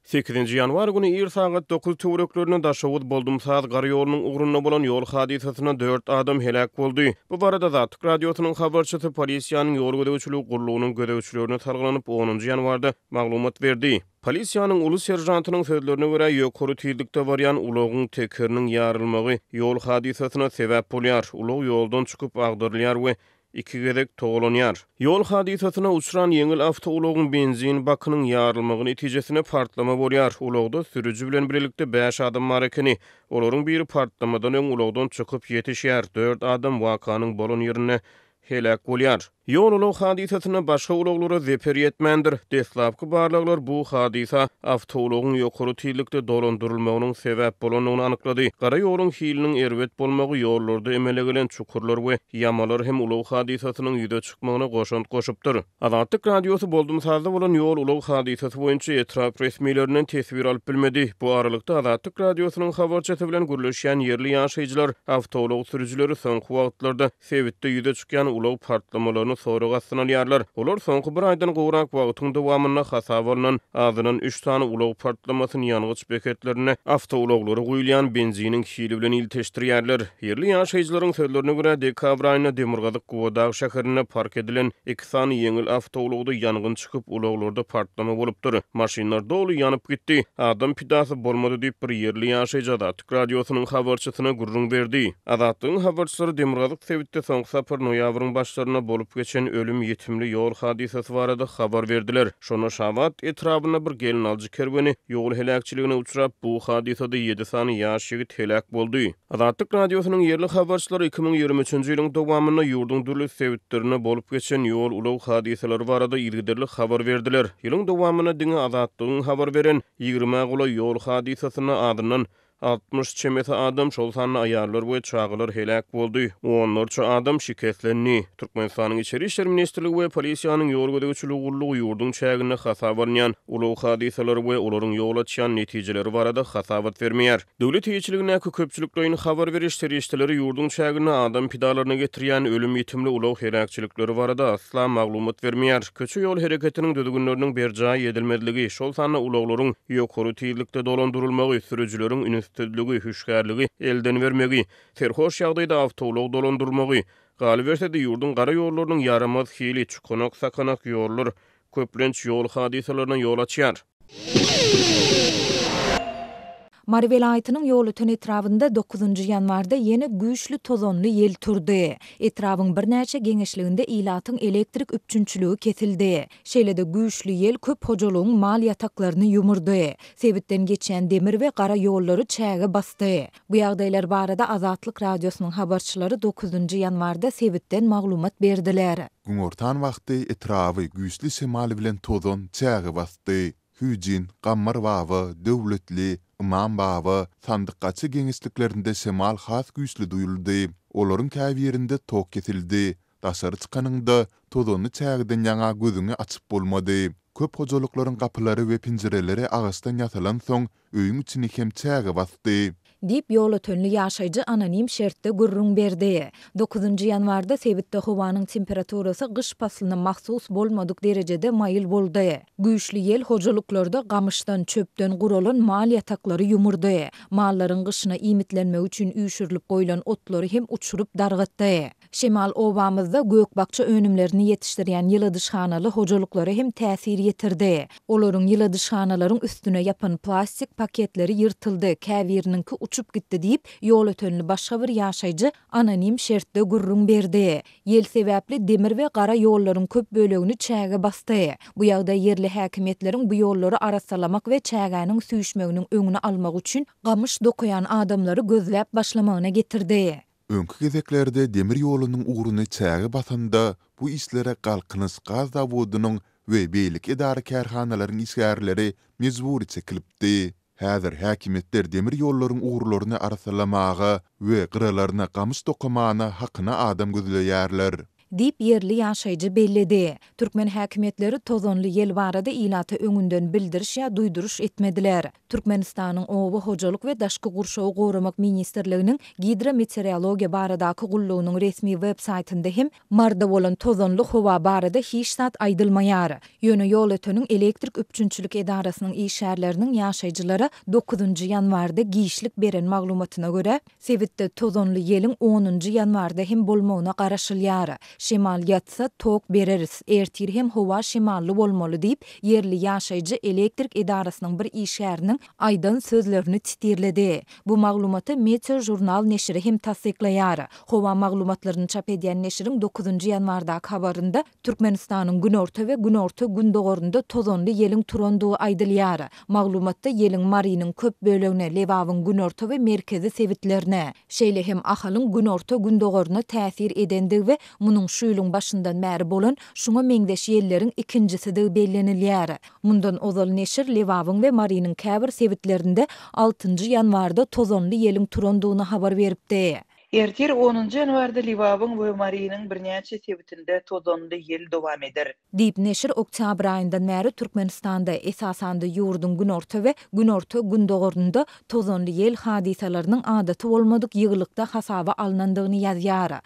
Sekizinji ýanwar güni ir sagat dokuz töwereklerinde Daşoguz-Boldumsaz gar ýolunyň ugrunda bolan ýol hadysasynda dört adam heläk boldy. Bu barada Azatlyk Radiosynyň habarçysy polisiýanyň ýol gözegçiligi gullugynyň gözegçilerine salgylanyp, onunjy ýanwarda maglumat berdi. Polisiýanyň uly seržantynyň sözlerine görä, ýokary tizlikde barýan ulagyň tekeriniň ýarylmagy ýol hadysasyna sebäp bolýar, ulag ýoldan çykyp agdarylýar we iki gezek togalanýar. Ýol hadysasyna uçran ýeňil awtoulagyň benzin bakynyň ýarylmagy netijesinde partlama bolýar. Ulagda sürüji bilen birlikde bäş adam bar ekeni. Olaryň biri partlamadan öň ulagdan çykyp ýetişýär, dört adam wakanyň bolan ýerinde heläk bolýar. Ýol-ulag hadysasynda başga ulaglara zeper ýetmändir. Deslapky barlaglar bu hadysa awtoulagyň ýokary tizlikde dolandyrylmagynyň sebäp bolandygyny anyklady. Gara ýoluň hiliniň erbet bolmagy, ýollarda emele gelen çukurlar we ýamalar hem ulag hadysasynyň ýüze çykmagyna goşant goşupdyr. Azatlyk Radiosy Boldumsazda bolan ýol-ulag hadysasy boýunça etrap resmilerinden teswir alyp bilmedi. Bu aralykda, Azatlyk Radiosynyň habarçysy bilen gürleşýän ýerli ýaşaýjylar awtoulag sürüjileri soňky wagtlarda sebitde ýüze çykýan ulag partlamalaryny sorag astyna alýarlar. Olar soňky bir aýdan gowrak wagtyň dowamynda hasaba alnan azyndan üç sany ulag partlamasyny ýangyç beketlerinde awtoulaglara guýulýan benziniň hili bilen ilteşdirýärler. Ýerli ýaşaýjylaryň sözlerine görä, dekabr aýynda demirgazyk Gubadag şäherinde park edilen iki sany ýeňil awtoulagda ýangyn çykyp, ulaglarda partlama bolupdyr. Maşynlar doly ýanyp gitdi. Adam pidasy bolmady diýip, bir ýerli ýaşaýjy Azatlyk Radiosynyň habarçysyna gürrüň berdi. Azatlygyň habarçylary demirgazyk sebitde soňky sapar noýabryň başlarynda bolup geçen ölüm-ýitimli ýol hadysasy barada habar berdiler. Şonda Şabat etrabynda bir gelnaljy kerweni ýol heläkçiligine uçrap, bu hadysada ýedi sany ýaş ýigit heläk boldy. Azatlyk Radiosynyň ýerli habarçylary 2023-nji ýylyň dowamynda ýurduň dürli sebitlerinde bolup geçen ýol-ulag hadysalary barada yzygiderli habar berdiler. Ýylyň dowamynda diňe Azatlygyň habar beren Ýigrimä golaý ýol hadysasynda azyndan 60 çemesi adam, şol sanda aýallar we çagalar heläk boldy, onlarça adam şikeslendi. Türkmenistanyň Içeri işler ministrligi we polisiýanyň ýol gözegçiligi gullugy ýurduň çäginde hasaba alynýan ulag hadysalary we olaryň ýol açýan netijeleri barada hasabat bermeýär. Döwlet eýeçiligindäki köpçülikleýin habar beriş serişdeleri ýurduň çäginde adam pidalaryna getirýän ölüm-ýitimli ulag heläkçilikleri barada asla maglumat bermeýär. Köçe-ýol hereketiniň düzgünleriniň berjaý edilmezligi, şol sanda ulaglaryň ýokary tizlikde dolandyrylmagy, sürüjileriň ünssüzligi, hüşgärligi elden bermegi, serhoş ýagdaýda awtoulag dolandyrmagy, galyberse-de, ýurduň gara ýollarynyň ýaramaz hili, çukanak-sakanak ýollar köplenç ýol hadysalaryna ýol açýar. Mary welaýatynyň Ýolöten etrabynda dokuzynjy ýanwarda ýene güýçli tozanly ýel turdy. Etrabyň birnäçe geňeşliginde ilatyň elektrik üpjünçiligi kesildi. Şeýle-de güýçli ýel köp hojalygyň mal ýataklaryny ýumurdy. Sebitden geçýän demir we gara ýollary çäge basdy. Bu ýagdaýlar barada Azatlyk Radiosynyň habarçylary dokuzynjy ýanwarda sebitden maglumat berdiler. Günortan wagty etraby güýçli şemal bilen tozan, çäge basdy. Hüjin, Gammar baba, Döwletli, Ymam baba, Sandykgaça geňeşliklerinde şemal has güýçli duýuldy. Olaryň käbirinde tok kesildi. Daşary çykanyňda, tozanly çägeden ýaňa gözüňi açyp bolmady. Köp hojalyklaryň gapylary we penjireleri agaçdan ýasalansoň, öýüň içini hem çäge basdy. Diýip, ýolötenli ýaşaýjy anonim şertde gürrüň berdi. Dokuzynjy ýanwarda sebitde howanyň temperaturasy gyş paslyna mahsus bolmadyk derejede maýyl boldy. Güýçli ýel hojalyklarda gamyşdan, çöpden guralan mal ýataklary ýumurdy. Mallaryň gyşyna iýmitlenmegi üçin üýşürilip goýlan otlary hem uçuryp dargatdy. Şemal obamyzda gök-bakja önümlerini ýetişdirýän ýyladyşhanaly hojalyklara hem täsir ýetirdi. Olaryň ýyladyşhanalaryň üstüne ýapan plastik paketleri ýyrtyldy, käbiriniňki uçup gitdi diýip, ýolötenli başga bir ýaşaýjy anonim şertde gürrüň berdi. Ýel sebäpli demir we gara ýollaryň köp bölegini çäge basdy. Bu ýagdaý ýerli häkimiýetleriň bu ýollary arassalamak we çägäniň süýşmeginiň öňüni almak üçin gamyş dokaýan adamlary gözläp başlamagyna getirdi. Öňki gezeklerde demir ýolunyň ugruny çäge basanda bu işlere Galkynyş gaz zawodynyň we beýleki edara-kärhanalaryň işgärleri mejbury çekilipdi. Häzir häkimiýetler demir ýollaryň ugurlaryny arassalamaga we gyralaryna gamyş dokamana hakyna adam gözleýärler. Diýip, ýerli ýaşaýjy belledi. Türkmen häkimiýetleri tozanly ýel barada ilata öňünden bildiriş ýa duýduryş etmediler. Türkmenistanyň Oba hojalyk we daşky gurşawy goramak ministrliginiň Gidrometeorologiýa baradaky gullugynyň resmi web saýtynda hem Maryda bolan tozanly howa barada hiç zat aýdylmaýar. Ýöne Ýolöteniň elektrik üpjünçilik edarasynyň işgärleriniň ýaşaýjylara dokuzynjy ýanwarda giçlik beren maglumatyna görä, sebitde tozanly ýeliň onunjy ýanwarda hem bolmagyna garaşylýar. Şemal ýatsa, tok bereris, ertir hem howa şemally bolmaly diýip, ýerli ýaşaýjy elektrik edarasynyň bir işgäriniň aýdan sözlerini titirledi. Bu maglumaty Meteožurnal neşiri hem tassyklaýar. Howa maglumatlaryny çap edýän neşiriň dokuzynjy ýanwardaky habarynda Türkmenistanyň günorta we günorta-gündogarynda tozanly ýeliň turandygy aýdylýar. Maglumatda ýeliň Marynyň köp bölegine, Lebabyň günorta we merkezi sebitlerine, şeýle hem Ahalyň günorta-gündogaryna täsir edendigi we munuň şu ýylyň başyndan bäri bolan şuňa meňzeş ýelleriň ikinjisidigi bellenilýär. Mundan ozal neşir Lebabyň we Marynyň käbir sebitlerinde altynjy ýanwarda tozanly ýeliň turandygyny habar beripdi. Ertir onunjy ýanwarda Lebabyň we Marynyň birnäçe sebitinde tozanly ýel dowam eder. Diýip, neşir oktýabr aýyndan bäri Türkmenistanda, esasanda ýurduň günorta we günorta-gündogarynda tozanly ýel hadysalarynyň adaty bolmadyk ýygylykda hasaba alnandygyny ýazýar.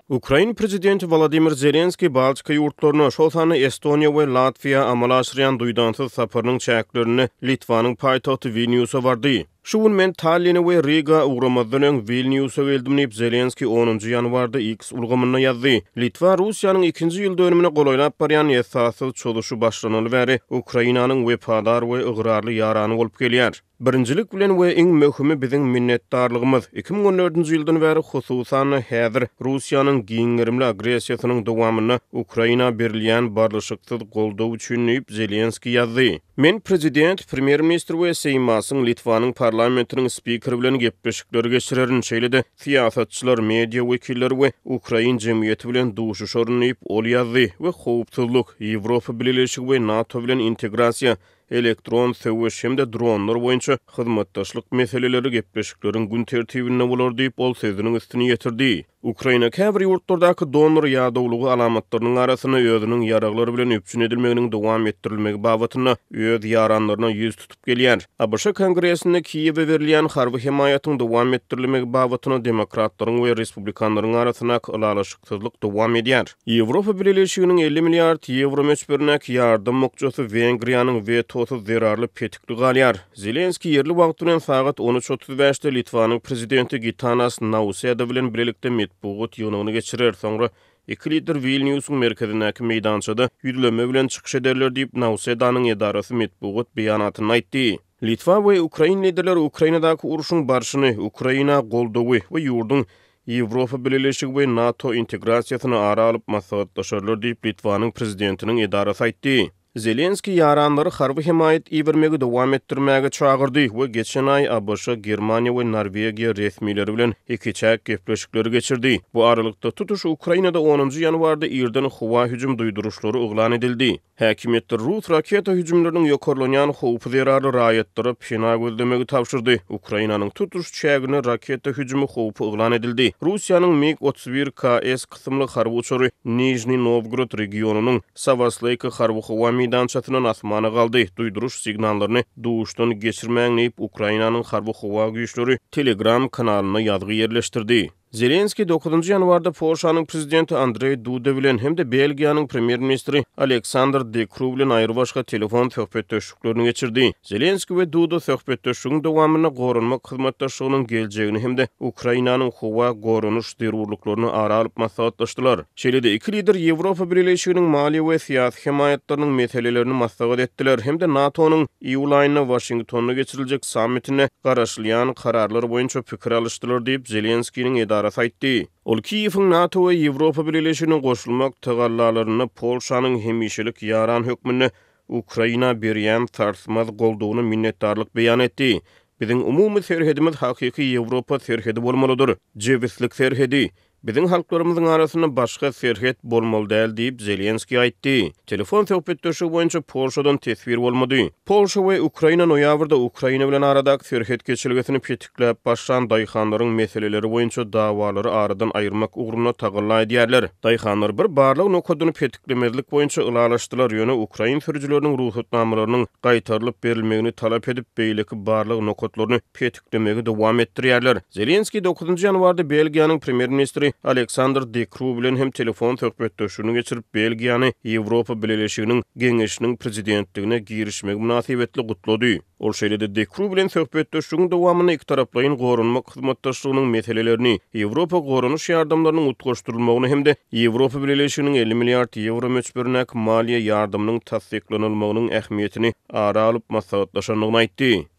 Ukrain prezidenti Wolodymyr Zelenskiý Baltika ýurtlaryna, şol sanda Estoniýa we Latwiýa amala aşyrýan duýdansyz saparynyň çäklerinde Litwanyň paýtagty Wilnýusa bardy. Şu gün men Talline we Riga ugramazdan öň Wilnýusa geldim diýip, Zelenskiý onunjy ýanwarda X ulgamynda ýazdy. Litwa Russiýanyň ikinji ýyl dönümine golaýlap barýan esassyz çozuşy başlanaly bäri Ukrainanyň wepadar we ygrarly ýarany bolup gelýär. Birinjilik bilen we iň möhümi biziň minnetdarlygymyz, 2014-nji ýyldan bäri, hususan-da, häzir, Russiýanyň giň gerimli agressiýasynyň dowamynda Ukraina berilýän barlyşyksyz goldaw üçin diýip, Zelenskiý ýazdy. Men prezident, premýer-ministr we Seýmasyň, Litwanyň parlamentiniň spikeri bilen gepleşikleri geçirerin, şeýle-de syýasatçylar, media wekilleri we ukrain jemgyýeti bilen duşuşaryn diýip, ol ýazdy we howpsuzlyk, Ýewropa Bileleşigi we NATO bilen integrasiýa, elektron söweş hem-de dronlar boýunça hyzmatdaşlyk meseleleri gepleşikleriň gün tertibinde bolar diýip, ol sözüniň üstüni ýetirdi. Ukraina käbir ýurtlardaky donor ýadawlygy alamatlarynyň arasynda özüniň ýaraglar bilen üpjün edilmeginiň dowam etdirilmegi babatynda öz ýaranlaryna ýüz tutup gelýär. ABŞ Kongresinde Kiýewe berilýän harby hemaýatyň dowam etdirilmegi babatynda demokratlaryň we respublikanlaryň arasyndaky ylalaşyksyzlyk dowam edýär. Ýewropa Bileleşiginiň 50 milliard ýewro möçberindäki ýardam bukjasy Wengriýanyň wetosy zerarly petikli galýar. Zelenskiý ýerli wagt bilen sagat on üç 35-de Litwanyň prezidenti Gitanas Nauseda bilen bilelikde metbugat ýygnagyny geçirer, soňra iki lider Wilnýusyň merkezindäki meýdançada ýüzlenme bilen çykyş ederler diýip, Nausedanyň edarasy metbugat beýanatynda aýtdy. Litwa we ukrain liderleri Ukrainadaky urşuň barşyny, Ukraina goldawy we ýurduň Ýewropa Bileleşigi we NATO integrasiýasyny ara alyp maslahatlaşarlar diýip, Litwanyň prezidentiniň edarasy aýtdy. Zelenskiý ýaranlary harby hemaýat ibermegi dowam etdirmäge çagyrdy we geçen aý ABŞ, Germaniýa we Norwegiýa resmileri bilen ikiçäk gepleşikleri geçirdi. Bu aralykda, tutuş Ukrainada onunjy ýanwarda irden howa hüjüm duýduryşlary yglan edildi. Häkimiýetler rus raketa hüjümleriniň ýokarlanýan howpy zerarly raýatlara pena gözlemegi tabşyrdy. Ukrainanyň tutuş çägine raketa hüjümi howpy yglan edildi. Russiýanyň MiG 31 KS kysymly harby uçary Nižniý Nowgorod regionynyň Sawasleýka harby-howa meýdançasyndan asmana galdy. Duýduryş signallaryny duşdan geçirmäň diýip, Ukrainanyň harby-howa güýçleri Telegram kanalynda ýazgy ýerleşdirdi. Zelenskiý dokuzynjy ýanwarda Polşanyň prezidenti Andreý Duda bilen hem-de Belgiýanyň premýer-ministri Aleksandr De Kru bilen aýrybaşga telefon söhbetdeşliklerini geçirdi. Zelenskiý we Duda söhbetdeşligiň dowamynda goranmak hyzmatdaşlygynyň geljegini hem-de Ukrainanyň howa goranyş zerurlyklaryny ara alyp maslahatlaşdylar. Şeýle-de iki lider Ýewropa Bileleşiginiň maliýe we syýasy hemaýatlarynyň meselelerini maslahat etdiler hem-de NATO-nyň iýul aýynda Waşingtonda geçiriljek sammitinde garaşylýan kararlar boýunça pikir alyşdylar diýip, Zelenskiniň edarasy aýtdy. Ol Kiýewiň NATO we Ýewropa Bileleşigine goşulmak tagallalarynda Polşanyň hemişelik ýaran hökmünde Ukraina berýän sarsmaz goldawyna minnetdarlyk beýan etdi. Biziň umumy serhedimiz hakyky Ýewropa serhedi bolmalydyr. Jebislik serhedi. Biziň halklarymyzyň arasynda başga serhet bolmaly däl diýip, Zelenskiý aýtdy. Telefon söhbetdeşligi boýunça Polşadan teswir bolmady. Polşa we Ukraina noýabrda Ukraina bilen aradaky serhet geçelgesini petikläp başlan daýhanlaryň meseleleri boýunça dawalary aradan aýyrmak ugrunda tagalla edýärler. Daýhanlar bir barlag nokadyny petiklemezlik boýunça ylalaşdylar, ýöne ukrain sürüjileriniň rugsatnamalarynyň gaýtarylyp berilmegini talap edip, beýleki barlag nokatlaryny petiklemegi dowam etdirýärler. Zelenskiý dokuzynjy ýanwarda Belgiýanyň premýer-ministri Aleksandr De Kru bilen hem telefon söhbetdeşligini geçirip, Belgiýany Ýewropa Bileleşiginiň Geňeşiniň prezidentligine girişmegi mynasybetli gutlady. Ol şeýle-de De Kru bilen söhbetdeşligiň dowamynda ikitaraplaýyn goranmak hyzmatdaşlygynyň meselelerini, Ýewropa goranyş ýardamlarynyň utgaşdyrylmagyny hem-de Ýewropa Bileleşiginiň 50 milliard ýewro möçberindäki maliýe ýardamynyň tassyklanylmagynyň ähmiýetini ara alyp maslahatlaşandygyny aýtdy.